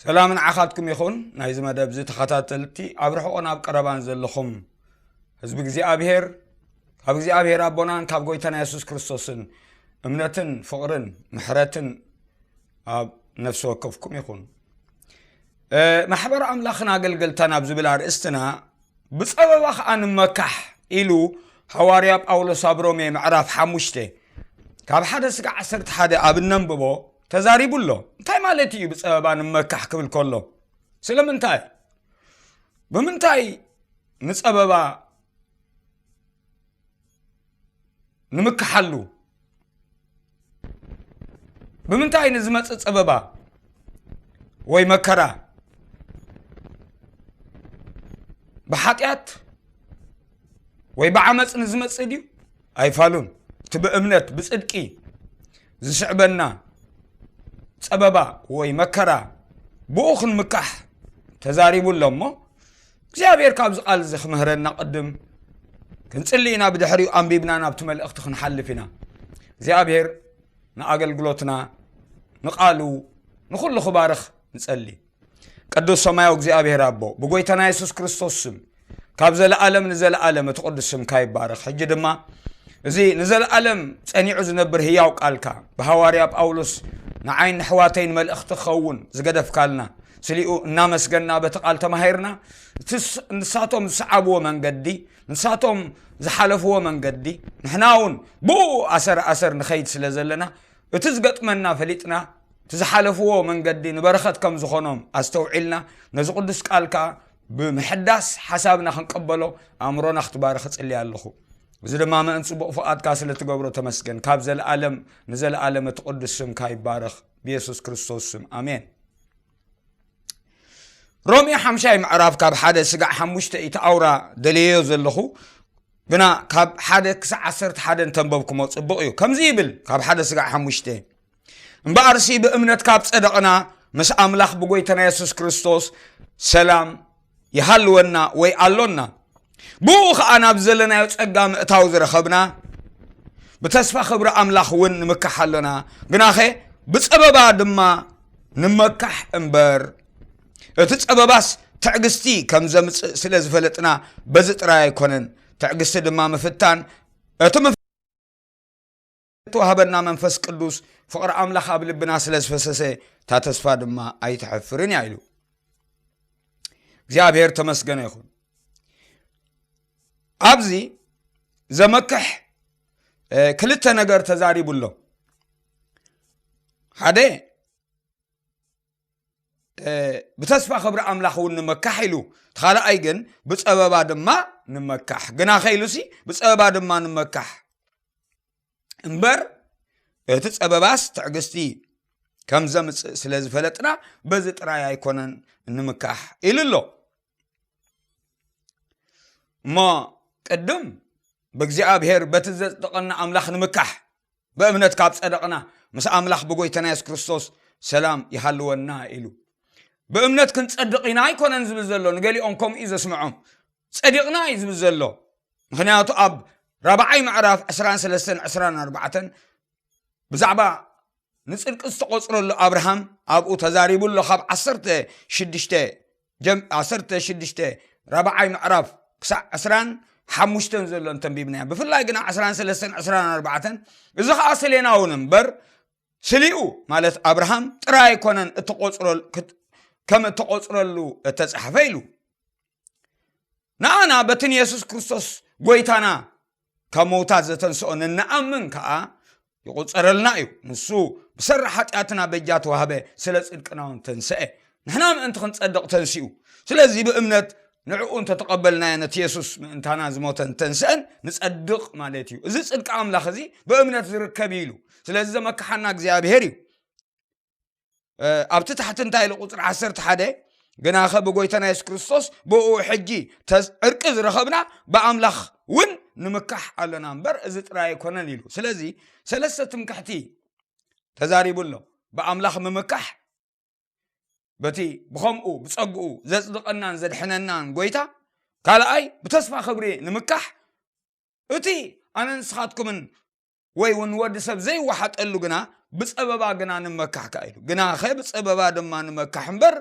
ሰላም ንዓኻትኩም ይኹን። ናይዚ መደብ እዚ ተኸታተልቲ ኣብ ርሑቕን ኣብ ቀረባን ዘለኹም ህዝቢ እግዚኣብሔር፣ ካብ እግዚኣብሔር ኣቦናን ካብ ጎይታና የሱስ ክርስቶስን እምነትን ፍቕርን ምሕረትን ኣብ ነፍሲ ወከፍኩም ይኹን። እ፣ ማሕበር ኣምላኽን ኣገልገልታን ኣብ ዝብል ኣርእስትና ብጸበባ ኸኣ ንመካሕ ኢሉ ሃዋርያ ጳውሎስ ኣብ ሮሜ ምዕራፍ ሓሙሽተ ካብ ሓደ ስጋዕ ዓሰርተ ሓደ ኣብ እነንብቦ ተዛሪቡ ኣሎ። እንታይ ማለት እዩ ብጸበባ ንመካሕ ክብል ከሎ? ስለምንታይ? ብምንታይ ንጸበባ ንምክሓሉ? ብምንታይ ንዝመጽእ ጸበባ ወይ መከራ? ብሓጢኣት ወይ ብዓመጽ ንዝመጽእ ድዩ? ኣይፋሉን። እቲ ብእምነት ብጽድቂ ዝስዕበና ጸበባ ወይ መከራ ብኡ ክንምካሕ ተዛሪቡ ኣሎ እሞ እግዚኣብሔር ካብዚ ቃል እዚ ክምህረና ቅድም ክንጽሊ ኢና። ብድሕሪኡ ኣንቢብና ናብቲ መልእኽቲ ክንሓልፍ ኢና። እግዚኣብሔር ንኣገልግሎትና ንቃሉ ንኹሉ ክባርኽ ንጸሊ። ቅዱስ ሰማያዊ እግዚኣብሔር ኣቦ፣ ብጎይታና የሱስ ክርስቶስ ስም ካብ ዘለኣለም ንዘለኣለም እቲ ቅዱስ ስምካ ይባረኽ። ሕጂ ድማ እዚ ንዘለኣለም ጸኒዑ ዝነብር ህያው ቃልካ ብሃዋርያ ጳውሎስ ንዓይን ንሕዋተይን መልእኽቲ ክኸውን ዝገደፍካልና ስሊኡ እናመስገና በቲ ቃል ተማሂርና እቲ ስ- ንሳቶም ዝሰዓብዎ መንገዲ ንሳቶም ዝሓለፍዎ መንገዲ ንሕና እውን ብኡ ኣሰር ኣሰር ንኸይድ ስለ ዘለና እቲ ዝገጥመና ፈሊጥና እቲ ዝሓለፍዎ መንገዲ ንበረኸት ከም ዝኾኖም ኣስተውዒልና ነዚ ቅዱስ ቃል ከዓ ብምሕዳስ ሓሳብና ክንቀበሎ ኣእምሮና ክትባርኽ እጽሊ ኣለኹ። እዚ ድማ ምእን ጽቡቕ ፍቓድካ ስለ ትገብሮ ተመስገን። ካብ ዘለኣለም ንዘለኣለም እቲ ቅዱስ ስምካ ይባረኽ። ብየሱስ ክርስቶስ ስም ኣሜን። ሮሜ ሓምሻይ ምዕራፍ ካብ ሓደ ስጋዕ ሓሙሽተ እዩ ተኣውራ ደልየዮ ዘለኹ፣ ግና ካብ ሓደ ክሳዕ ዓሰርተ ሓደ እንተንበብኩሞ ጽቡቕ እዩ። ከምዚ ይብል፣ ካብ ሓደ ስጋዕ ሓሙሽተ፣ እምበኣርሲ ብእምነት ካብ ጸደቕና ምስ ኣምላኽ ብጎይታና የሱስ ክርስቶስ ሰላም ይሃልወና ወይ ኣሎና። ብኡ ኸኣ ናብ ዘለናዮ ጸጋ ምእታው ዝረኸብና ብተስፋ ክብሪ ኣምላኽ እውን ንምካሕ ኣሎና። ግናኸ ብጸበባ ድማ ንመካሕ እምበር፣ እቲ ጸበባስ ትዕግስቲ ከም ዘምጽእ ስለ ዝፈለጥና በዚ ጥራይ ኣይኮነን። ትዕግስቲ ድማ ምፍታን እቲ እተዋህበና መንፈስ ቅዱስ ፍቕሪ ኣምላኽ ኣብ ልብና ስለ ዝፈሰሰ እታ ተስፋ ድማ ኣይትሐፍርን እያ ኢሉ። እግዚኣብሔር ተመስገነ ይኹን። ኣብዚ ዘመክሕ ክልተ ነገር ተዛሪቡ ኣሎ። ሓደ ብተስፋ ክብሪ ኣምላኽ እውን ንመካሕ ኢሉ፣ እቲ ካልኣይ ግን ብፀበባ ድማ ንመካሕ። ግና ከኢሉሲ ብፀበባ ድማ ንመካሕ እምበር እቲ ፀበባስ ትዕግስቲ ከም ዘምፅእ ስለ ዝፈለጥና በዚ ጥራይ ኣይኮነን ንምካሕ ኢሉ ኣሎ። እሞ ቅድም ብእግዚኣብሔር በቲ ዘጽደቐና ኣምላኽ ንምካሕ ብእምነት ካብ ጸደቕና ምስ ኣምላኽ ብጎይታና የሱስ ክርስቶስ ሰላም ይሃልወና ኢሉ። ብእምነት ክንጸድቕ ኢና ኣይኮነን ዝብል ዘሎ፣ ንገሊኦም ከምኡ እዩ ዘስምዖም። ጸዲቕና እዩ ዝብል ዘሎ። ምኽንያቱ ኣብ ራብዓይ ምዕራፍ ዕስራን ሰለስተን ዕስራን ኣርባዕተን ብዛዕባ ንጽድቂ ዝተቖጽረሉ ኣብርሃም ኣብኡ ተዛሪቡ ኣሎ። ካብ ዓሰርተ ሽዱሽተ ጀም- ዓሰርተ ሽዱሽተ ራብዓይ ምዕራፍ ክሳዕ ዕስራን ሓሙሽተን ዘሎ እንተንቢብናዮ፣ ብፍላይ ግና ዕስራን ሰለስተን ዕስራን ኣርባዕተን፣ እዚ ኸኣ ስሌና እውን እምበር ስሊኡ ማለት ኣብርሃም ጥራይ ኣይኮነን እተቖጽረል- ክት- ከም እተቖጽረሉ እተጻሕፈ ኢሉ። ንኣና በቲ ንየሱስ ክርስቶስ ጎይታና ካብ ምውታት ዘተንስኦ ንንኣምን ከኣ ይቑጸረልና እዩ። ንሱ ብሰሪ ሓጢኣትና በጃ ተዋህበ፣ ስለ ጽድቅና እውን ተንስአ። ንሕና ምእንቲ ክንጸድቕ ተንሲኡ። ስለዚ ብእምነት ንዕኡ እንተተቐበልናዮ ነቲ የሱስ ምእንታና ዝሞተን ተንስአን ንጸድቕ ማለት እዩ። እዚ ጽድቂ ኣምላኽ እዚ ብእምነት ዝርከብ እዩ ኢሉ። ስለዚ ዘመክሓና እግዚኣብሔር እዩ። ኣብቲ ታሕቲ እንታይ ኢሉ ቁፅሪ ዓሰርተ ሓደ፣ ግናኸ ብጎይታና የሱስ ክርስቶስ ብኡ ሕጂ ተዝ- ዕርቂ ዝረኸብና ብኣምላኽ እውን ንምካሕ ኣሎና እምበር እዚ ጥራይ ኣይኮነን ኢሉ። ስለዚ ሰለስተ ትምክሕቲ ተዛሪቡ ኣሎ። ብኣምላኽ ምምካሕ በቲ ብኸምኡ ብፀግኡ ዘፅድቐናን ዘድሕነናን ጎይታ፣ ካልኣይ ብተስፋ ክብሪ ንምካሕ፣ እቲ ኣነ ንስኻትኩምን ወይ እውን ወዲ ሰብ ዘይወሓጠሉ ግና ብጸበባ ግና ንመካሕ ከኣ ኢሉ። ግናኸ ብጸበባ ድማ ንመካሕ እምበር፣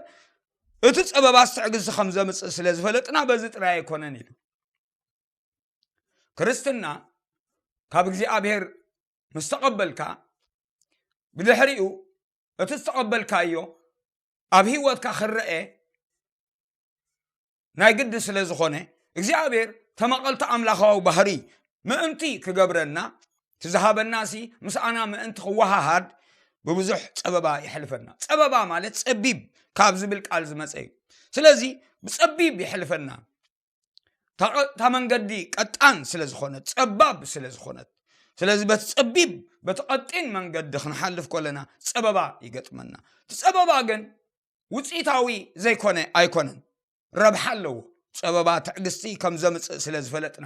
እቲ ጸበባስ ትዕግስቲ ከም ዘምጽእ ስለ ዝፈለጥና በዚ ጥራይ ኣይኮነን ኢሉ። ክርስትና ካብ እግዚኣብሔር ምስ ተቐበልካ፣ ብድሕሪኡ እቲ ዝተቐበልካዮ ኣብ ህይወትካ ክረአ ናይ ግዲ ስለ ዝኾነ፣ እግዚኣብሔር ተመቐልቲ ኣምላኻዊ ባህሪ ምእንቲ ክገብረና፣ እቲ ዝሃበናሲ ምስኣና ምእንቲ ክወሃሃድ ብብዙሕ ጸበባ የሕልፈና። ጸበባ ማለት ጸቢብ ካብ ዝብል ቃል ዝመጸ እዩ። ስለዚ ብጸቢብ የሕልፈና። እታ ቐ-፣ እታ መንገዲ ቀጣን ስለ ዝኾነት፣ ጸባብ ስለ ዝኾነት፣ ስለዚ በቲ ጸቢብ፣ በቲ ቀጢን መንገዲ ክንሓልፍ ከለና ጸበባ ይገጥመና። እቲ ጸበባ ግን ውጽኢታዊ ዘይኮነ ኣይኮነን፣ ረብሓ ኣለዎ። ጸበባ ትዕግስቲ ከም ዘምጽእ ስለ ዝፈለጥና፣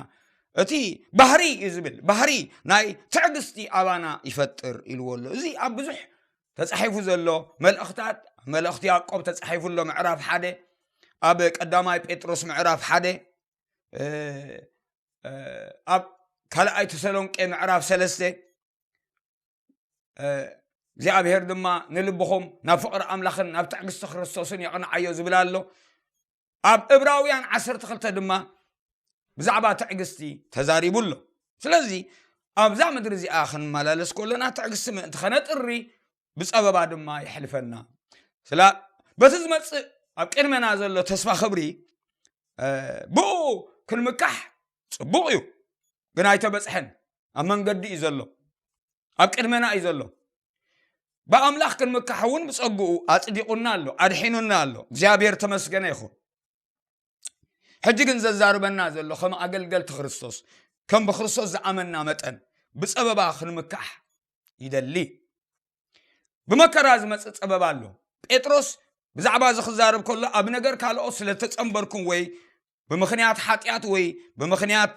እቲ ባህሪ እዩ ዝብል፣ ባህሪ ናይ ትዕግስቲ ኣባና ይፈጥር ኢልዎ ኣሎ። እዚ ኣብ ብዙሕ ተጻሒፉ ዘሎ መልእኽታት፣ መልእኽቲ ያዕቆብ ተጻሒፉ ኣሎ፣ ምዕራፍ ሓደ፣ ኣብ ቀዳማይ ጴጥሮስ ምዕራፍ ሓደ፣ እ፣ እ፣ ኣብ ካልኣይ ተሰሎንቄ ምዕራፍ ሰለስተ፣ እ፣ እግዚኣብሔር ድማ ንልብኹም ናብ ፍቕሪ ኣምላኽን ናብ ትዕግስቲ ክርስቶስን የቕንዓዮ ዝብል ኣሎ። ኣብ ዕብራውያን ዓሰርተ ክልተ ድማ ብዛዕባ ትዕግስቲ ተዛሪቡ ኣሎ። ስለዚ ኣብዛ ምድሪ እዚኣ ክንመላለስ ከለና ትዕግስቲ ምእንቲ ኸነጥሪ ብጸበባ ድማ የሕልፈና። ስላ-፣ በቲ ዝመጽእ ኣብ ቅድመና ዘሎ ተስፋ ክብሪ፣ እ፣ ብኡ ክንምካሕ ጽቡቕ እዩ፣ ግን ኣይተበጽሐን። ኣብ መንገዲ እዩ ዘሎ፣ ኣብ ቅድመና እዩ ዘሎ። ብኣምላኽ ክንምካሕ እውን ብጸግኡ ኣጽዲቑና ኣሎ፣ ኣድሒኑና ኣሎ። እግዚኣብሔር ተመስገነ ይኹን። ሕጂ ግን ዘዛርበና ዘሎ ከም ኣገልገልቲ ክርስቶስ፣ ከም ብክርስቶስ ዝኣመንና መጠን ብጸበባ ክንምካሕ ይደሊ። ብመከራ ዝመጽእ ጸበባ ኣሎ። ጴጥሮስ ብዛዕባ እዚ ክዛረብ ከሎ፣ ኣብ ነገር ካልኦት ስለ ዝተጸንበርኩም ወይ ብምኽንያት ሓጢኣት ወይ ብምኽንያት፣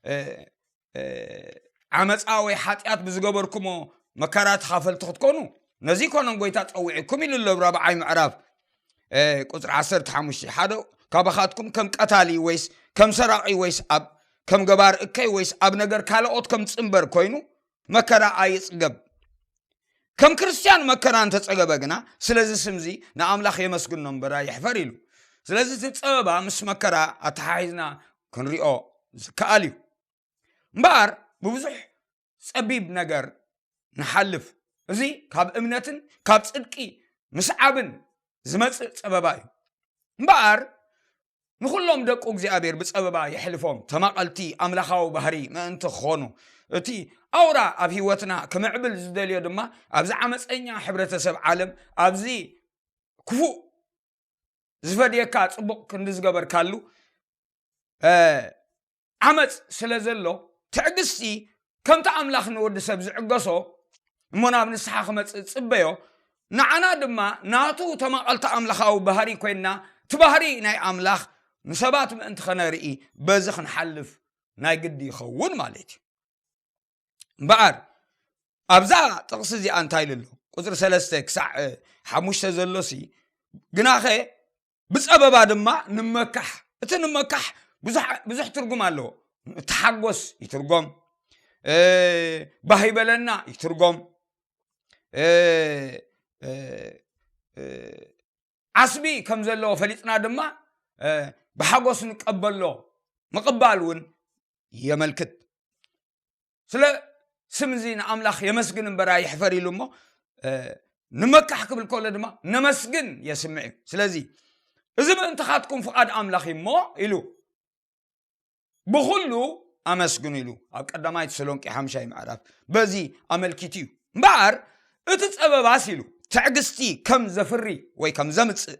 እ፣ እ፣ ዓመጻ ወይ ሓጢኣት ብዝገበርኩሞ መከራ ተኻፈልቲ ክትኮኑ፣ ነዚ ይኮነን ጎይታ ጸዊዕኩም ኢሉ ኣሎ። ኣብ ራብዓይ ምዕራፍ፣ እ፣ ቁጽሪ ዓሰርተ ሓሙሽተ፣ ሓደ ካባኻትኩም ከም ቀታሊ ወይስ ከም ሰራቒ ወይስ ኣብ፣ ከም ገባር እከይ ወይስ ኣብ ነገር ካልኦት ከም ጽንበር ኮይኑ መከራ ኣይጽገብ። ከም ክርስትያን መከራ እንተጸገበ ግና፣ ስለዚ ስምዚ ንኣምላኽ የመስግኖ እምበር ኣይሕፈር ኢሉ። ስለዚ እቲ ጸበባ ምስ መከራ ኣተሓሒዝና ክንሪኦ ዝከኣል እዩ። እምበኣር ብብዙሕ ጸቢብ ነገር ንሓልፍ። እዚ ካብ እምነትን ካብ ጽድቂ ምስዓብን ዝመጽእ ጸበባ እዩ። እምበኣር ንኹሎም ደቁ እግዚኣብሔር ብጸበባ የሕልፎም፣ ተማቐልቲ ኣምላኻዊ ባህሪ ምእንቲ ክኾኑ። እቲ ኣውራ ኣብ ህይወትና ክምዕብል ዝደልዮ ድማ ኣብዚ ዓመፀኛ ሕብረተሰብ ዓለም፣ ኣብዚ ክፉእ ዝፈድየካ ጽቡቕ ክንዲ ዝገበርካሉ፣ እ፣ ዓመጽ ስለ ዘሎ፣ ትዕግስቲ ከምቲ ኣምላኽ ንወዲ ሰብ ዝዕገሶ እሞ ናብ ንስሓ ክመጽእ ዝጽበዮ፣ ንዓና ድማ ናቱ ተማቐልቲ ኣምላኻዊ ባህሪ ኮይንና፣ እቲ ባህሪ ናይ ኣምላኽ ንሰባት ምእንቲ ኸነርኢ በዚ ክንሓልፍ ናይ ግዲ ይኸውን ማለት እዩ። እምበኣር ኣብዛ ጥቕሲ እዚኣ እንታይ ኢሉ ኣሎ? ቁጽሪ ሰለስተ ክሳዕ፣ እ፣ ሓሙሽተ ዘሎሲ፣ ግናኸ ብጸበባ ድማ ንመካሕ። እቲ ንመካሕ ብዙሕ፣ ብዙሕ ትርጉም ኣለዎ። ንተሓጎስ ይትርጎም፣ እ፣ ባህ ይበለና ይትርጎም፣ እ፣ እ፣ እ፣ ዓስቢ ከም ዘለዎ ፈሊጥና ድማ፣ እ፣ ብሓጎስ ንቀበሎ ምቕባል እውን የመልክት። ስለ ስም እዚ ንኣምላኽ የመስግን እምበር ኣይሕፈር ኢሉ እሞ፣ እ፣ ንመካሕ ክብል ከሎ ድማ ነመስግን የስምዕ እዩ። ስለዚ እዚ ምእንትኻትኩም ፍቓድ ኣምላኽ እዩ እሞ ኢሉ፣ ብኹሉ ኣመስግኑ ኢሉ ኣብ ቀዳማይ ተሰሎንቄ ሓምሻይ ምዕራፍ በዚ ኣመልኪቱ እዩ። እምበኣር እቲ ጸበባስ ኢሉ ትዕግስቲ ከም ዘፍሪ ወይ ከም ዘምጽእ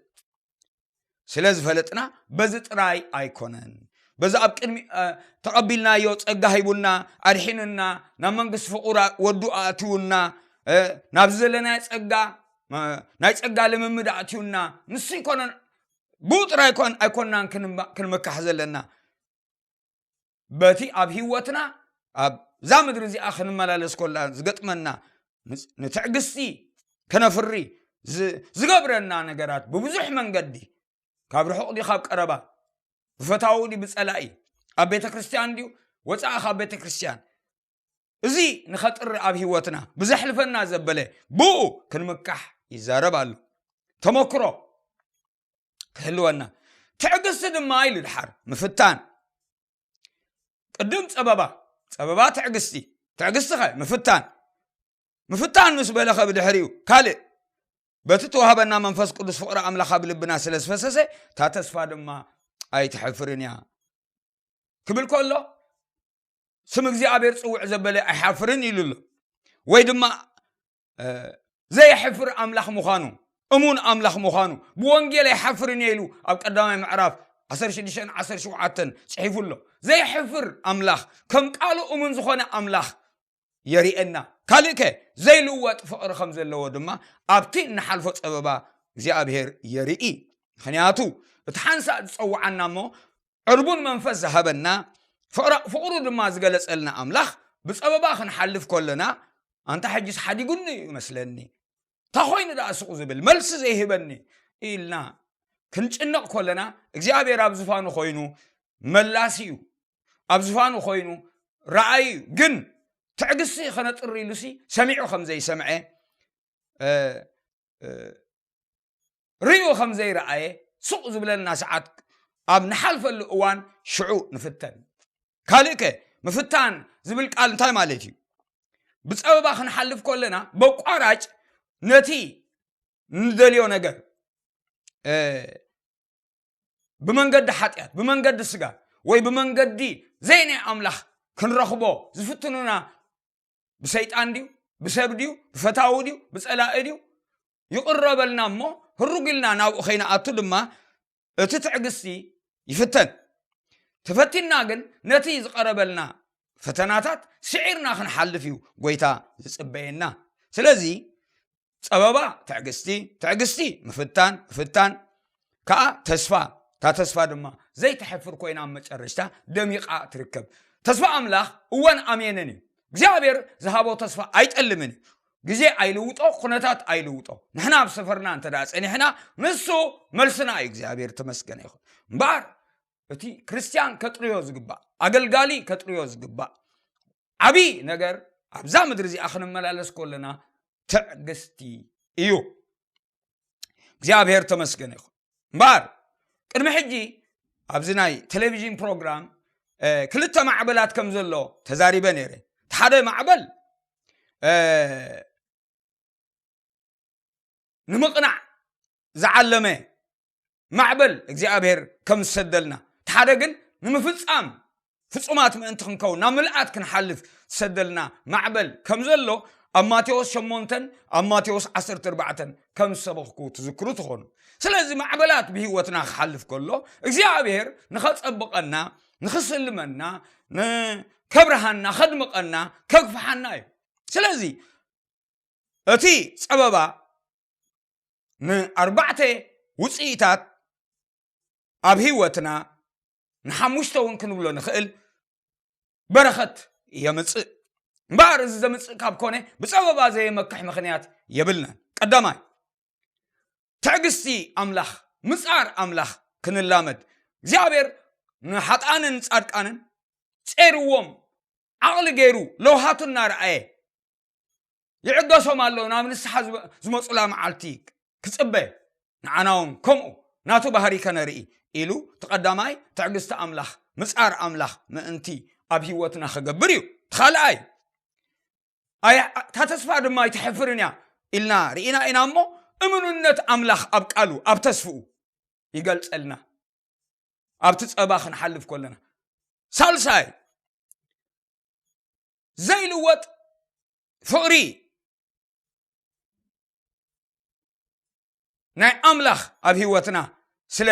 ስለ ዝፈለጥና በዚ ጥራይ ኣይኮነን። በዚ ኣብ ቅድሚ፣ እ፣ ተቐቢልናዮ ጸጋ ሂቡና፣ ኣድሒኑና፣ ናብ መንግስቲ ፍቑር ወዱ ኣእትውና፣ እ፣ ናብ ዘለናዮ ጸጋ፣ እ፣ ናይ ጸጋ ልምምድ ኣእትዩና፣ ንሱ ይኮነን፣ ብኡ ጥራይ ኣይኮን-፣ ኣይኮንናን ክንማ-፣ ክንምካሕ ዘለና። በቲ ኣብ ህይወትና ኣብዛ ምድሪ እዚኣ ክንመላለስ ኮላ ዝገጥመና ንጽ-፣ ንትዕግስቲ ከነፍሪ ዝ-፣ ዝገብረና ነገራት ብብዙሕ መንገዲ፣ ካብ ርሑቕ ድዩ ካብ ቀረባ፣ ብፈታዊ ድዩ ብጸላኢ፣ ኣብ ቤተ ክርስቲያን ድዩ ወጻኢ ካብ ቤተ ክርስቲያን፣ እዚ ንኸጥሪ ኣብ ህይወትና ብዘሕልፈና ዘበለ ብኡ ክንምካሕ ይዛረብ ኣሎ። ተመክሮ ክህልወና፣ ትዕግስቲ ድማ ኢሉ ድሓር ምፍታን። ቅድም ጸበባ፣ ጸበባ ትዕግስቲ፣ ትዕግስቲ ኸ ምፍታን። ምፍታን ምስ በለ ኸ ብድሕሪኡ ካልእ፣ በቲ ተዋህበና መንፈስ ቅዱስ ፍቕሪ ኣምላኽ ኣብ ልብና ስለ ዝፈሰሰ፣ እታ ተስፋ ድማ ኣይትሐፍርን እያ ክብል ከሎ፣ ስም እግዚኣብሔር ጽውዕ ዘበለ ኣይሓፍርን ኢሉ ኣሎ። ወይ ድማ እ፣ ዘይሕፍር ኣምላኽ ምዃኑ፣ እሙን ኣምላኽ ምዃኑ፣ ብወንጌል ኣይሓፍርን እየ ኢሉ ኣብ ቀዳማይ ምዕራፍ ዓሰርተ ሽዱሽተን ዓሰርተ ሸውዓተን ጽሒፉ ኣሎ። ዘይሕፍር ኣምላኽ፣ ከም ቃሉ እሙን ዝኾነ ኣምላኽ የርእየና። ካልእ ከ ዘይልወጥ ፍቕሪ ከም ዘለዎ ድማ ኣብቲ እንሓልፎ ጸበባ እግዚኣብሔር የርኢ። ምኽንያቱ እቲ ሓንሳእ ዝጸውዓና እሞ ዕርቡን መንፈስ ዝሃበና፣ ፍቕራ-፣ ፍቕሩ ድማ ዝገለጸልና ኣምላኽ ብጸበባ ክንሓልፍ ከለና፣ ኣንታ ሕጂስ ሓዲጉኒ እዩ መስለኒ፣ እንታይ ኮይኑ ደኣ ስቕ ዝብል፣ መልሲ ዘይህበኒ ኢልና ክንጭነቕ ከለና፣ እግዚኣብሔር ኣብ ዝፋኑ ኮይኑ መላሲ እዩ፣ ኣብ ዝፋኑ ኮይኑ ረኣዩ እዩ። ግን ትዕግስቲ ከነጥሪ ኢሉሲ ሰሚዑ ከም ዘይሰምዐ፣ እ፣ እ፣ ርእዩ ከም ዘይረኣየ፣ ስቕ ዝብለልና ሰዓት ኣብ ንሓልፈሉ እዋን ሽዑ ንፍተን። ካልእ ከ ምፍታን ዝብል ቃል እንታይ ማለት እዩ? ብጸበባ ክንሓልፍ ከለና በቋራጭ ነቲ ንደልዮ ነገር፣ እ፣ ብመንገዲ ሓጢኣት፣ ብመንገዲ ስጋ ወይ ብመንገዲ ዘይናይ ኣምላኽ ክንረኽቦ ዝፍትኑና ብሰይጣን ድዩ? ብሰብ ድዩ? ብፈታዊ ድዩ? ብጸላኢ ድዩ? ይቕረበልና እሞ ህሩግ ኢልና ናብኡ ከይንኣቱ ድማ እቲ ትዕግስቲ ይፍተን። ተፈቲንና ግን ነቲ ዝቐረበልና ፈተናታት ስዒርና ክንሓልፍ እዩ ጎይታ ዝጽበየና። ስለዚ ጸበባ ትዕግስቲ፣ ትዕግስቲ ምፍታን፣ ምፍታን ከኣ ተስፋ፣ እታ ተስፋ ድማ ዘይትሐፍር ኮይና ኣብ መጨረሽታ ደሚቓ ትርከብ። ተስፋ ኣምላኽ እወን ኣሜንን እዩ። እግዚኣብሔር ዝሃቦ ተስፋ ኣይጠልምን እዩ። ግዜ ኣይልውጦ፣ ኩነታት ኣይልውጦ። ንሕና ኣብ ሰፈርና እንተ ደኣ ጸኒሕና፣ ንሱ መልስና እዩ። እግዚኣብሔር ተመስገነ ይኹን። እምበኣር እቲ ክርስትያን ከጥርዮ ዝግባእ፣ ኣገልጋሊ ከጥርዮ ዝግባእ ዓብዪ ነገር ኣብዛ ምድሪ እዚኣ ክንመላለስ ከለና ትዕግስቲ እዩ። እግዚኣብሔር ተመስገነ ይኹን። እምበኣር ቅድሚ ሕጂ ኣብዚ ናይ ቴሌቪዥን ፕሮግራም፣ እ፣ ክልተ ማዕበላት ከም ዘሎ ተዛሪበ ነይረ። እቲ ሓደ ማዕበል፣ እ፣ ንምቕናዕ ዝዓለመ ማዕበል እግዚኣብሔር ከም ዝሰደልና፣ እቲ ሓደ ግን ንምፍጻም ፍጹማት ምእንቲ ክንከውን ናብ ምልኣት ክንሓልፍ ዝሰደልና ማዕበል ከም ዘሎ ኣብ ማቴዎስ ሸሞንተን ኣብ ማቴዎስ ዓሰርተ ኣርባዕተን ከም ዝሰበኽኩ ትዝክሩ ትኾኑ። ስለዚ ማዕበላት ብህይወትና ክሓልፍ ከሎ እግዚኣብሔር ንኸጸብቐና፣ ንኽስልመና፣ ንከብርሃና፣ ከድምቐና፣ ከግፍሓና እዩ። ስለዚ እቲ ጸበባ ንኣርባዕተ ውጽኢታት ኣብ ህይወትና ንሓሙሽተ እውን ክንብሎ ንኽእል በረኸት የምጽእ። እምበኣር እዚ ዘምጽእ ካብ ኮነ ብጸበባ ዘየመክሕ ምኽንያት የብልናን። ቀዳማይ፣ ትዕግስቲ ኣምላኽ፣ ምጻር ኣምላኽ ክንላመድ። እግዚኣብሔር ንሓጥኣንን ጻድቃንን ጼርዎም ዓቕሊ ገይሩ ለውሃቱ እናረኣየ ይዕገሶም ኣሎ። ናብ ንስሓ ዝመ-፣ ዝመጹላ መዓልቲ ክጽበ፣ ንዓና እውን ከምኡ ናቱ ባህሪ ከነርኢ ኢሉ፣ እቲ ቀዳማይ ትዕግስቲ ኣምላኽ፣ ምጻር ኣምላኽ ምእንቲ ኣብ ህይወትና ክገብር እዩ። እቲ ካልኣይ፣ ኣይ-፣ እታ ተስፋ ድማ ኣይትሕፍርን እያ ኢልና ርኢና ኢና እሞ፣ እምኑነት ኣምላኽ ኣብ ቃሉ፣ ኣብ ተስፍኡ ይገልጸልና፣ ኣብቲ ጸባ ክንሓልፍ ከለና። ሳልሳይ፣ ዘይልወጥ ፍቕሪ ናይ ኣምላኽ ኣብ ህይወትና ስለ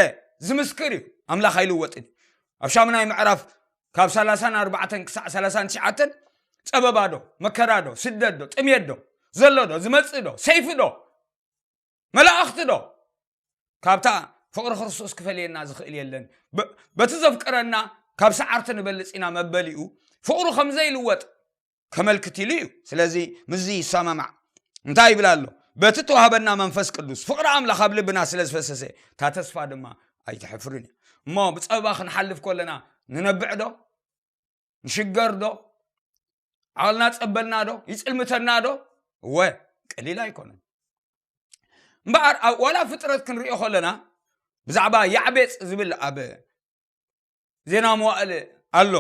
ዝምስክር እዩ። ኣምላኽ ኣይልወጥን እዩ። ኣብ ሻሙናይ ምዕራፍ ካብ ሰላሳን ኣርባዕተን ክሳዕ ሰላሳን ትሽዓተን፣ ጸበባ ዶ፣ መከራ ዶ፣ ስደት ዶ፣ ጥሜት ዶ፣ ዘሎ ዶ፣ ዝመጽእ ዶ፣ ሰይፊ ዶ፣ መላእኽቲ ዶ፣ ካብታ ፍቕሪ ክርስቶስ ክፈልየና ዝኽእል የለን። በ-፣ በቲ ዘፍቅረና ካብ ሰዓርቲ ንበልጽ ኢና መበሊኡ ፍቕሩ ከም ዘይልወጥ ከመልክት ኢሉ እዩ። ስለዚ ምስዚ ይሰማማዕ። እንታይ ይብል ኣሎ? በቲ ተዋህበና መንፈስ ቅዱስ ፍቕሪ ኣምላኽ ኣብ ልብና ስለ ዝፈሰሰ፣ እታ ተስፋ ድማ ኣይትሕፍርን እያ። እሞ ብጸበባ ክንሓልፍ ከለና ንነብዕ ዶ? ንሽገር ዶ? ዓልና ጸበልና ዶ? ይጽልምተና ዶ? እወ፣ ቀሊል ኣይኮነን። እምበኣር ኣብ ዋላ ፍጥረት ክንሪኦ ከለና ብዛዕባ ያዕቤጽ ዝብል ኣብ ዜና መዋእል ኣሎ።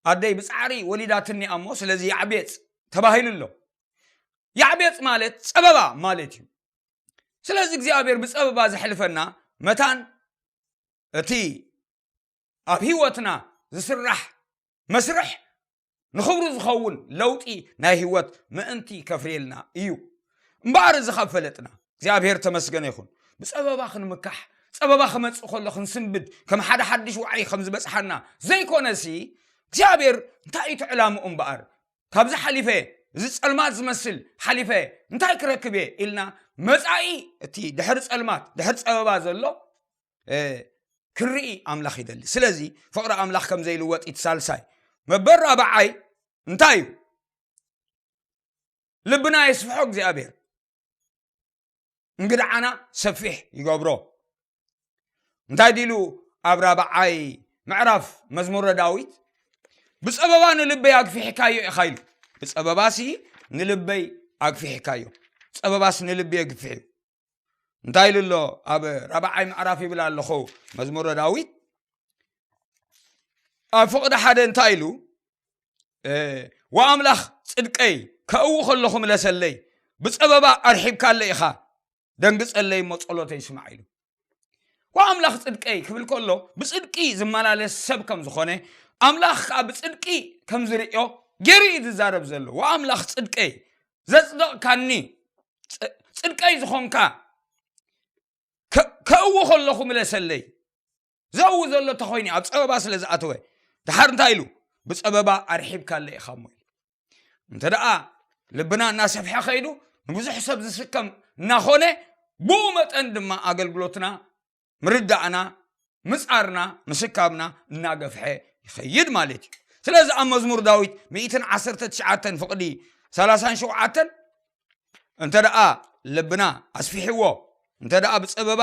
ኣደይ ብጻዕሪ ወሊዳትኒ እሞ ስለዚ ያዕቤጽ ተባሂሉ ኣሎ። ያዕቤጽ ማለት ጸበባ ማለት እዩ። ስለዚ እግዚኣብሔር ብጸበባ ዘሕልፈና መታን እቲ ኣብ ህይወትና ዝስራሕ መስርሕ ንኽብሩ ዝኸውን ለውጢ ናይ ህይወት ምእንቲ ከፍርየልና እዩ። እምበኣር እዚ ካብ ፈለጥና እግዚኣብሔር ተመስገነ ይኹን። ብጸበባ ክንምካሕ፣ ጸበባ ክመጽእ ከሎ ክንስንብድ፣ ከም ሓደ ሓድሽ ዋዒ ከም ዝበጽሓና ዘይኮነሲ እግዚኣብሔር እንታይ እዩ ዕላምኡ እምበኣር ካብዚ ሓሊፈ፣ እዚ ጸልማት ዝመስል ሓሊፈ እንታይ ክረክብ እየ ኢልና መጻኢ እቲ ድሕሪ ጸልማት ድሕሪ ጸበባ ዘሎ ክንርኢ ኣምላኽ ይደሊ። ስለዚ ፍቕሪ ኣምላኽ ከም ዘይልወጥ እቲ ሳልሳይ መበል ራብዓይ እንታይ እዩ? ልብና የስፍሖ እግዚኣብሔር፣ እንግድዓና ሰፊሕ ይገብሮ። እንታይ ዲሉ ኣብ ራብዓይ ምዕራፍ መዝሙረ ዳዊት ብጸበባ ንልበይ ኣግፊሕካዮ ኢኻ ኢሉ። ብጸበባሲ ንልበይ ኣግፊሕካዮ። ጸበባስ ንልበይ የግፍሕ እዩ። እንታይ ኢሉ ኣሎ? ኣብ ራብዓይ ምዕራፍ ይብል ኣለኹ መዝሙረ ዳዊት ኣብ ፍቕዲ ሓደ እንታይ ኢሉ? ወኣምላኽ ጽድቀይ ከእዊ ከለኹ ምለሰለይ፣ ብጸበባ ኣርሒብካለ ኢኻ፣ ደንግጸለይ እሞ ጸሎተይ ስማዕ ኢሉ። ወኣምላኽ ጽድቀይ ክብል ከሎ ብጽድቂ ዝመላለስ ሰብ ከም ዝኾነ ኣምላኽ ከዓ ብጽድቂ ከም ዝርእዮ ገይሩ እዩ ዝዛረብ ዘሎ። ወኣምላኽ ጽድቀይ ዘጽደቕካኒ፣ ጽድቀይ ዝኾንካ ከእዊ ከለኹ ምለሰለይ። ዘእዊ ዘሎ ተኾይኑ ኣብ ጸበባ ስለ ዝኣተወ ድሓር እንታይ ኢሉ? ብጸበባ ኣርሒብካለ ኢኻ እሞ ኢሉ። እንተ ደኣ ልብና እናሰፍሐ ከይዱ ንብዙሕ ሰብ ዝስከም እናኾነ ብኡ መጠን ድማ ኣገልግሎትና ምርዳእና ምጻርና ምስካብና እናገፍሐ ይኸይድ ማለት እዩ። ስለዚ ኣብ መዝሙር ዳዊት ሚእትን ዓሰርተ ትሽዓተን ፍቕዲ ሰላሳን ሸውዓተን እንተ ደኣ ልብና ኣስፊሕዎ እንተ ደኣ ብጸበባ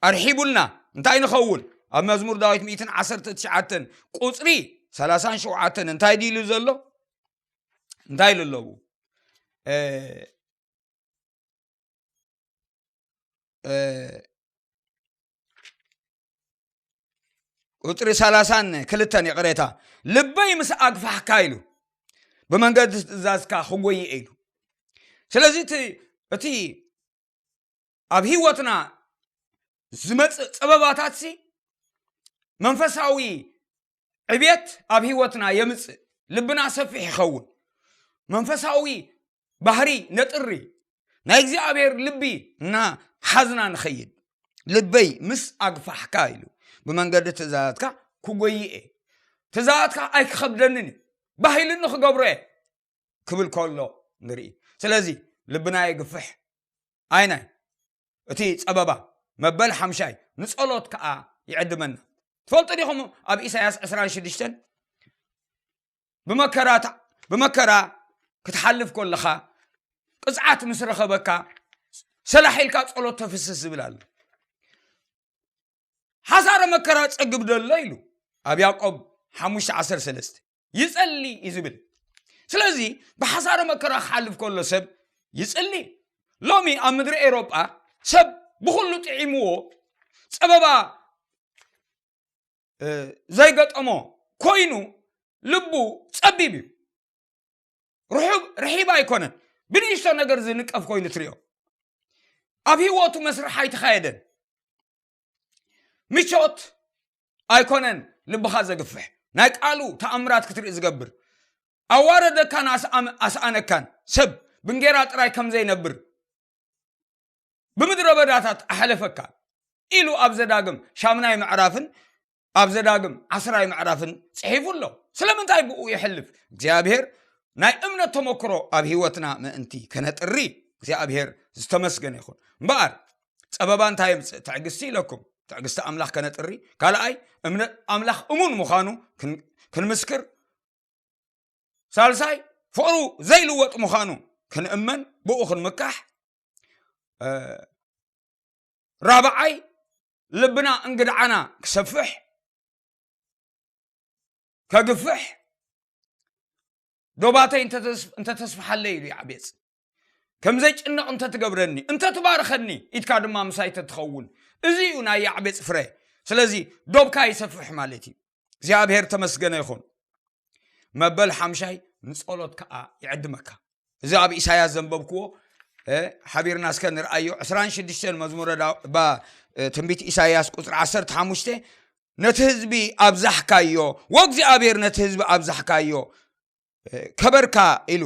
ኣርሒቡልና እንታይ ንኸውን? ኣብ መዝሙር ዳዊት ሚእትን ዓሰርተ ትሽዓተን ቁጽሪ ሰላሳን ሸውዓተን እንታይ ድዩ ኢሉ ዘሎ? እንታይ ኢሉ ኣለዉ? ቁፅሪ ሰላሳን ክልተን ይቕሬታ፣ ልበይ ምስ ኣግፋሕካ ኢሉ ብመንገዲ ትእዛዝካ ክጎይእ ኢሉ። ስለዚ እቲ ኣብ ህይወትና ዝመፅእ ፀበባታት ሲ መንፈሳዊ ዕብየት ኣብ ህይወትና የምፅእ። ልብና ሰፊሕ ይኸውን። መንፈሳዊ ባህሪ ነጥሪ። ናይ እግዚኣብሔር ልቢ እና ሓዝና ንኸይድ። ልበይ ምስ ኣግፋሕካ ኢሉ ብመንገዲ ትእዛዛትካ ክጎይእ እየ። ትእዛዛትካ ኣይክኸብደንን እዩ። ባሂልኒ ክገብሮ እየ ክብል ከሎ ንርኢ። ስለዚ ልብና የግፍሕ። ኣይናይ እቲ ጸበባ መበል ሓምሻይ ንጸሎት ከኣ ይዕድመና። ትፈልጡ ዲኹም ኣብ ኢሳያስ ዕስራን ሽዱሽተን ብመከራ ብመከራ ክትሓልፍ ከለኻ ቅጽዓት ምስ ረኸበካ ሰላሕ ኢልካ ጸሎት ተፍስስ ዝብል ኣሎ። ሓሳረ መከራ ጸግብ ደሎ ኢሉ ኣብ ያዕቆብ ሓሙሽተ ዓሰርተ ሰለስተ ይጸሊ እዩ ዝብል። ስለዚ ብሓሳረ መከራ ክሓልፍ ከሎ ሰብ ይጽሊ። ሎሚ ኣብ ምድሪ ኤውሮጳ ሰብ ብኹሉ ጥዒምዎ ጸበባ ዘይገጠሞ ኮይኑ ልቡ ጸቢብ እዩ። ርሑብ ርሒብ ኣይኮነን። ብንእሽቶ ነገር ዝንቀፍ ኮይኑ ትሪኦ። ኣብ ህይወቱ መስርሕ ኣይተኻየደን። ምቾት ኣይኮነን ልብኻ ዘግፍሕ። ናይ ቃሉ ተኣምራት ክትርኢ ዝገብር ኣዋረደካን ኣስኣነካን ሰብ ብንጌራ ጥራይ ከም ዘይነብር ብምድረ በዳታት ኣሕለፈካ ኢሉ ኣብ ዘዳግም ሻምናይ ምዕራፍን ኣብ ዘዳግም ዓስራይ ምዕራፍን ጽሒፉ ኣሎ። ስለምንታይ ብኡ ይሕልፍ? እግዚኣብሔር ናይ እምነት ተመክሮ ኣብ ህይወትና ምእንቲ ከነጥሪ እግዚኣብሔር ዝተመስገነ ይኹን። እምበኣር ጸበባ እንታይ የምጽእ? ትዕግስቲ ኢለኩም። ትዕግስቲ ኣምላኽ ከነጥሪ። ካልኣይ እምነት ኣምላኽ እሙን ምዃኑ ክንምስክር። ሳልሳይ ፍቕሩ ዘይልወጥ ምዃኑ ክንእመን፣ ብኡ ክንምካሕ። ራብዓይ ልብና እንግድዓና ክሰፍሕ ከግፍሕ። ዶባተይ እንተተስፍሓለይ ኢሉ ያዕቤጽ። ከም ዘይጭነቕ እንተትገብረኒ፣ እንተትባርኸኒ፣ ኢድካ ድማ ምሳይ ተትኸውን፣ እዚ እዩ ናይ ያዕቤጽ ፍረ። ስለዚ ዶብካ ይሰፍሕ ማለት እዩ። እግዚኣብሔር ተመስገነ ይኹን። መበል ሓምሻይ ንጸሎት ከኣ ይዕድመካ። እዚ ኣብ ኢሳያስ ዘንበብክዎ ሓቢርና እስከ ንርኣዮ። ዕስራን ሽዱሽተን መዝሙረ ትንቢት ኢሳያስ ቁፅሪ ዓሰርተ ሓሙሽተ፣ ነቲ ህዝቢ ኣብዛሕካዮ፣ ወእግዚኣብሔር ነቲ ህዝቢ ኣብዛሕካዮ፣ ከበርካ ኢሉ፣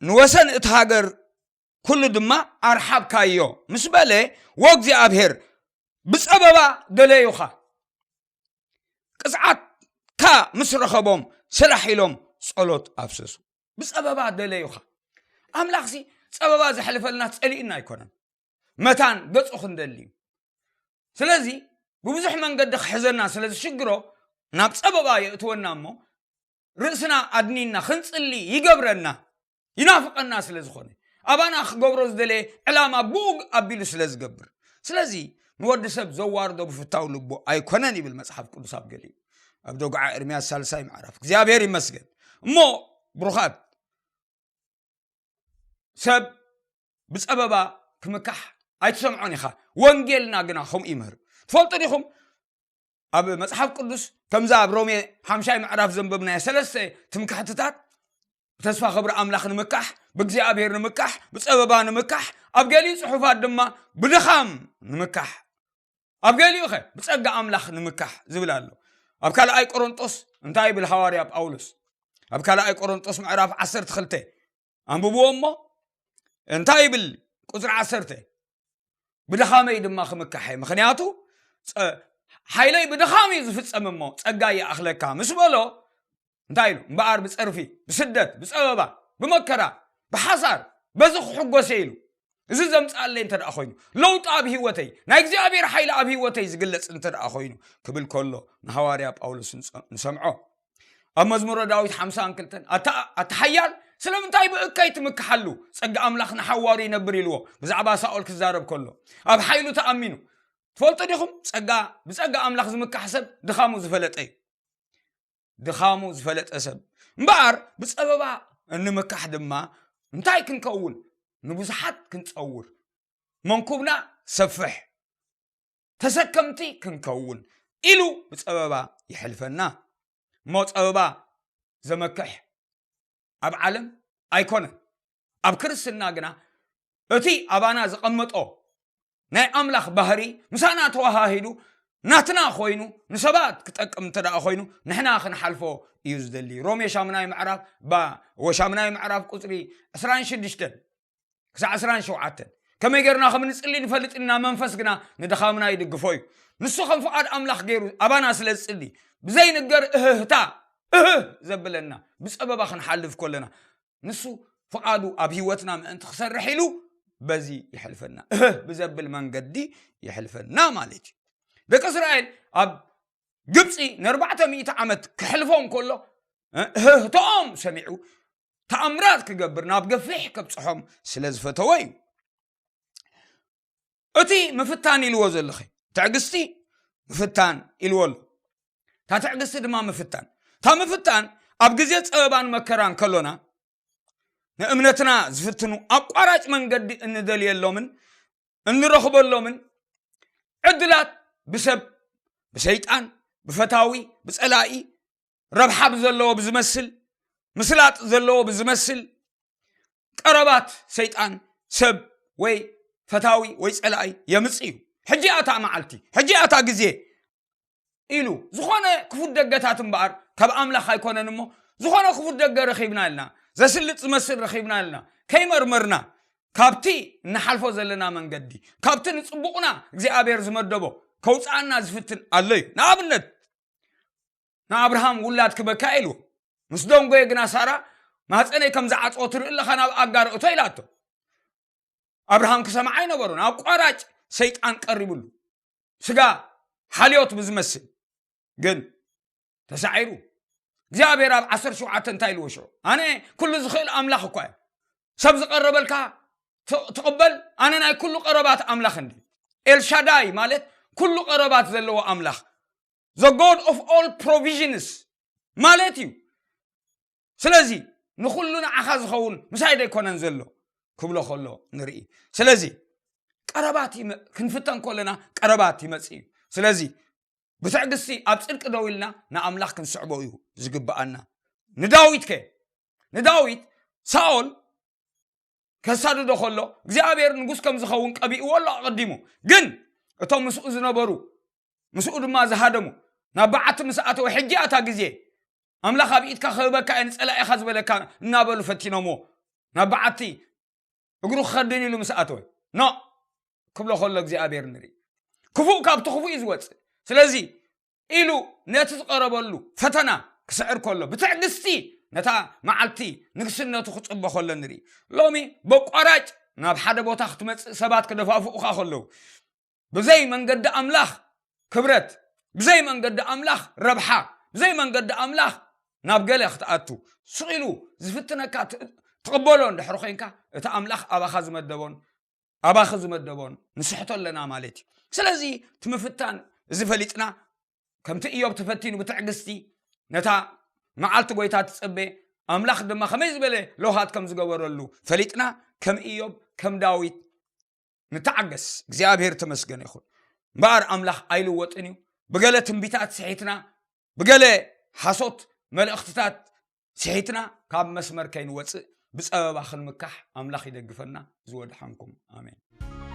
ንወሰን እቲ ሃገር ኩሉ ድማ ኣርሓብካዮ ምስ በለ፣ ወእግዚኣብሔር ብጸበባ ደለዩኻ። ቅጽዓትካ ምስ ረኸቦም ስራሕ ኢሎም ጸሎት ኣፍሰሱ። ብጸበባ ደለዩኻ። ኣምላኽሲ ጸበባ ዘሕልፈልና ጸሊእና ኣይኮነን። መታን ገጹ ክንደሊ እዩ። ስለዚ ብብዙሕ መንገዲ ክሕዘና ስለ ዝሽግሮ ናብ ጸበባ የእትወና እሞ ርእስና ኣድኒና ክንጽሊ ይገብረና፣ ይናፍቐና ስለ ዝኾነ፣ ኣባና ክገብሮ ዝደለየ ዕላማ ብኡግ ኣቢሉ ስለ ዝገብር። ስለዚ ንወዲ ሰብ ዘዋርዶ ብፍታው ልቡ ኣይኮነን ይብል መጽሓፍ ቅዱስ ኣብ ገሊኡ፣ ኣብ ደጉዓ ኤርምያስ ሳልሳይ ምዕራፍ። እግዚኣብሔር ይመስገን። እሞ ብሩኻት፣ ሰብ ብጸበባ ክምካሕ ኣይትሰምዖን ኢኻ። ወንጌልና ግና ከምኡ ይምህር። ትፈልጡ ዲኹም? ኣብ መጽሓፍ ቅዱስ ከምዛ ኣብ ሮሜ ሓምሻይ ምዕራፍ ዘንበብናዮ ሰለስተ ትምክሕትታት፣ ብተስፋ ክብሪ ኣምላኽ ንምካሕ፣ ብእግዚኣብሔር ንምካሕ፣ ብጸበባ ንምካሕ፣ ኣብ ገሊኡ ጽሑፋት ድማ ብድኻም ንምካሕ፣ ኣብ ገሊኡ ኸ ብጸጋ ኣምላኽ ንምካሕ ዝብል ኣሎ። ኣብ ካልኣይ ቆሮንጦስ እንታይ ይብል ሃዋርያ ጳውሎስ? ኣብ ካልኣይ ቆሮንጦስ ምዕራፍ ዓሰርተ ክልተ ኣንብብዎ እሞ እንታይ ይብል? ቁጽሪ ዓሰርተ፣ ብድኻመይ ድማ ክምካሕ እየ፣ ምኽንያቱ ሓይለይ ብድኻም እዩ ዝፍጸም፣ እሞ ጸጋ ይኣኽለካ ምስ በሎ፣ እንታይ ኢሉ? እምበኣር ብጸርፊ፣ ብስደት፣ ብጸበባ፣ ብመከራ፣ ብሓሳር በዚ ክሕጎስ እየ ኢሉ። እዚ ዘምጽኣለይ እንተ ደኣ ኮይኑ፣ ለውጢ ኣብ ህይወተይ፣ ናይ እግዚኣብሔር ሓይሊ ኣብ ህይወተይ ዝግለጽ እንተ ደኣ ኮይኑ፣ ክብል ከሎ ንሃዋርያ ጳውሎስ ንሰምዖ። ኣብ መዝሙረ ዳዊት ሓምሳን ክልተን፣ ኣታ ሓያል፣ ስለምንታይ ብእከይ ትምክሓሉ? ጸጋ ኣምላኽ ንሓዋሩ ይነብር ኢልዎ፣ ብዛዕባ ሳኦል ክዛረብ ከሎ፣ ኣብ ሓይሉ ተኣሚኑ። ትፈልጡ ዲኹም? ጸጋ፣ ብጸጋ ኣምላኽ ዝምካሕ ሰብ ድኻሙ ዝፈለጠ እዩ። ድኻሙ ዝፈለጠ ሰብ። እምበኣር ብጸበባ እንምካሕ ድማ እንታይ ክንከውን? ንብዙሓት ክንጸውር፣ መንኩብና ሰፍሕ፣ ተሰከምቲ ክንከውን ኢሉ ብጸበባ ይሕልፈና። እሞ ጸበባ ዘመክሕ ኣብ ዓለም ኣይኮነን። ኣብ ክርስትና ግና እቲ ኣባና ዘቐመጦ ናይ ኣምላኽ ባህሪ ምሳና ተዋሃሂዱ ናትና ኮይኑ ንሰባት ክጠቅም እንተ ደኣ ኮይኑ ንሕና ክንሓልፎ እዩ ዝደሊ። ሮሜ ሻምናይ ምዕራፍ፣ ባ-፣ ወሻምናይ ምዕራፍ ቁጽሪ ዕስራን ሽዱሽተን ክሳዕ ዕስራን ሸውዓተን። ከመይ ጌርና ከም ንጽሊ ንፈልጥ ኢና፣ መንፈስ ግና ንድኻምና ይድግፎ እዩ። ንሱ ከም ፍቓድ ኣምላኽ ገይሩ ኣባና ስለ ዝጽሊ፣ ብዘይንገር እህህታ፣ እህህ ዘብለና፣ ብጸበባ ክንሓልፍ ከለና፣ ንሱ ፍቓዱ ኣብ ህይወትና ምእንቲ ክሰርሕ ኢሉ በዚ ይሕልፈና። እህህ ብዘብል መንገዲ ይሕልፈና ማለት እዩ። ደቂ እስራኤል ኣብ ግብጺ ንኣርባዕተ ሚእቲ ዓመት ክሕልፎም ከሎ፣ እህህቶኦም ሰሚዑ ተኣምራት ክገብር ናብ ገፊሕ ከብጽሖም ስለ ዝፈተወ እዩ። እቲ ምፍታን ኢልዎ ዘለኸ፣ ትዕግስቲ ምፍታን ኢልዎ ኣሎ። እታ ትዕግስቲ ድማ ምፍታን። እታ ምፍታን ኣብ ግዜ ጸበባን መከራን ከሎና፣ ንእምነትና ዝፍትኑ ኣቋራጭ መንገዲ እንደልየሎምን እንረኽበሎምን ዕድላት ብሰብ፣ ብሰይጣን፣ ብፈታዊ፣ ብጸላኢ፣ ረብሓ ብዘለዎ ብዝመስል፣ ምስላጥ ዘለዎ ብዝመስል ቀረባት ሰይጣን ሰብ ወይ ፈታዊ ወይ ጸላኢ የምጽእ እዩ። ሕጂ እያ እታ መዓልቲ፣ ሕጂ እያ እታ ግዜ ኢሉ ዝኾነ ክፉት ደገታት እምበኣር ካብ ኣምላኽ ኣይኮነን እሞ፣ ዝኾነ ክፉት ደገ ረኺብና ኢልና፣ ዘስልጥ ዝመስል ረኺብና ኢልና ከይመርመርና፣ ካብቲ እንሓልፎ ዘለና መንገዲ፣ ካብቲ ንጽቡቕና እግዚኣብሔር ዝመደቦ ከውጽኣና ዝፍትን ኣሎ እዩ። ንኣብነት፣ ንኣብርሃም ውላድ ክበካ ኢልዎ፣ ምስ ደንጎየ ግና ሳራ፣ ማህፀነይ ከም ዝዓጽዎ ትርኢ ኣለኻ፣ ናብ ኣጋር እቶ ኢላቶ። ኣብርሃም ክሰምዓ ኣይነበሮን። ኣቋራጭ ሰይጣን ቀሪብሉ፣ ስጋ ሓልዮት ብዝመስል ግን ተሳዒሩ። እግዚኣብሔር ኣብ ዓሰርተ ሸውዓተ እንታይ ኢልዎ ሽዑ? ኣነ ኩሉ ዝኽእል ኣምላኽ እኳ እየ። ሰብ ዝቐረበልካ ት-፣ ትቕበል? ኣነ ናይ ኩሉ ቀረባት ኣምላኽ እንዲ። ኤልሻዳይ ማለት ኩሉ ቀረባት ዘለዎ ኣምላኽ። the God of all provisions ማለት እዩ። ስለዚ ንኹሉ ንዓኻ ዝኸውን ምሳይ ዶ ኣይኮነን ዘሎ ክብሎ ከሎ ንርኢ። ስለዚ ቀረባት ይመ- ክንፍተን ከለና ቀረባት ይመጽእ እዩ። ስለዚ ብትዕግስቲ ኣብ ጽድቂ ደው ኢልና ንኣምላኽ ክንስዕቦ እዩ ዝግብኣና። ንዳዊት ከ ንዳዊት ሳኦል ከሳድዶ ከሎ እግዚኣብሔር ንጉስ ከም ዝኸውን ቀቢእዎ ኣሎ ኣቐዲሙ። ግን እቶም ምስኡ ዝነበሩ ምስኡ ድማ ዝሃደሙ ናብ በዓቲ ምስ ኣተወ ሕጂ ኣታ ግዜ ኣምላኽ ኣብ ኢድካ ክህበካ እየ ንጸላኢኻ ዝበለካ እናበሉ ፈቲኖምዎ ናብ በዓቲ እግሩ ክኸድን ኢሉ ምስ ኣተወ ኖ ክብሎ ከሎ እግዚኣብሔር ንርኢ። ክፉእ ካብቲ ክፉእ እዩ ዝወፅእ። ስለዚ ኢሉ ነቲ ዝቐረበሉ ፈተና ክስዕር ከሎ ብትዕግስቲ ነታ መዓልቲ ንግስነቱ ክፅበ ከሎ ንርኢ። ሎሚ በቋራጭ ናብ ሓደ ቦታ ክትመፅእ ሰባት ክደፋፍኡኻ ከለዉ ብዘይ መንገዲ ኣምላኽ ክብረት ብዘይ መንገዲ ኣምላኽ ረብሓ ብዘይ መንገዲ ኣምላኽ ናብ ገለ ክትኣቱ ስቕ ኢሉ ዝፍትነካ ትቕበሎ እንድሕር ኮይንካ እቲ ኣምላኽ ኣባኻ ዝመደቦን ኣባኺ ዝመደቦን ንስሕቶ ኣለና ማለት እዩ። ስለዚ እቲ ምፍታን እዚ ፈሊጥና ከምቲ እዮብ ተፈቲኑ ብትዕግስቲ ነታ መዓልቲ ጎይታ ትጸበ ኣምላኽ ድማ ከመይ ዝበለ ለውሃት ከም ዝገበረሉ ፈሊጥና ከም እዮብ ከም ዳዊት ንተዓገስ እግዚኣብሔር ተመስገን ይኹን። እምበኣር ኣምላኽ ኣይልወጥን እዩ። ብገለ ትንቢታት ስሒትና ብገለ ሓሶት መልእኽትታት ስሒትና ካብ መስመር ከይንወፅእ ብፀበባ ክንምካሕ ኣምላኽ ይደግፈና። ዝወድሓንኩም ኣሜን።